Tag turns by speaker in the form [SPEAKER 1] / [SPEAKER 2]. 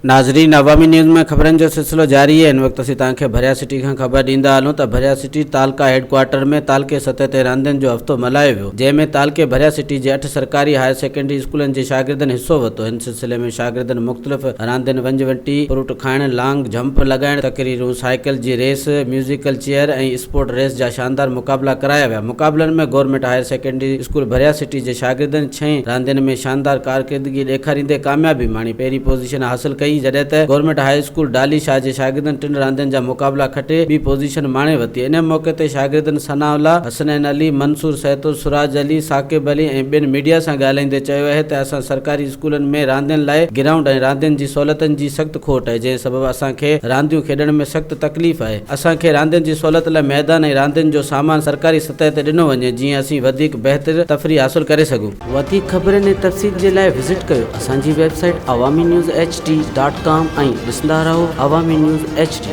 [SPEAKER 1] ناظرين عوامي نيوز ۾ خبرن جو سلسلو جاري آهي هن وقت اسين توهان کي ڀريا سٽي کان خبر ڏيندا هلون ته ڀريا سٽي تعلقه هيڊ ڪوارٽر ۾ تعلقي سطح تي راندين جو هفتو ملهايو ويو جنهن ۾ تعلقي ڀريا سٽي جي اٺ سرڪاري هائر سيڪنڊري اسڪولن جي شاگردن حصو ورتو هن سلسلي ۾ شاگردن مختلف راندين ونجهه ونٽي، فروٽ کائڻ، لانگ جهمپ لڳائڻ، تقريرون، سائيڪل جي ريس، ميوزيڪل چيئر ۽ اسپورٽ ريس جا شاندار مقابلا ڪرايا ويا مقابلن ۾ government higher secondary school Bhiria city جي شاگردن ڇهين راندين ۾ شاندار ڪارڪردگي ڏيکاريندي ڪاميابي ماڻي پهرين پوزيشن حاصل ڪئي جڏهن ته گورنمينٽ هاء اسڪول ڊالي شاهه جي شاگردن ٽن راندين جا مقابلا کٽي ٻي پوزيشن ماڻي ورتي ان موقعي تي شاگردن ثناء الله، حسنين علي، منصور سهتو، سراج علي، ثاقب علي ۽ ٻين ميڊيا سان ڳالهائيندي چيو اهي ته اسان سرڪاري اسڪولن ۾ راندين لاء گرائونڊ ۽ راندين جي سهولتن جي سخت کوٽ آهي جنهن سبب اسان کي رانديون کيڏڻ ۾ سخت تڪليف آهي اسان کي راندين جي سهولت لاء ميدان ۽ راندين جو سامان سرڪاري سطح تي ڏنو وڃي جيئن اسين وڌيڪ بهتر تفريح حاصل ڪري سگهون. وڌيڪ خبرن ۽ تفصيل جي لاء وزٽ ڪيو اسان جي website Awami news H D dot com ۽ ڏسندا رهو عوامي نيوز ايڇ ڊي.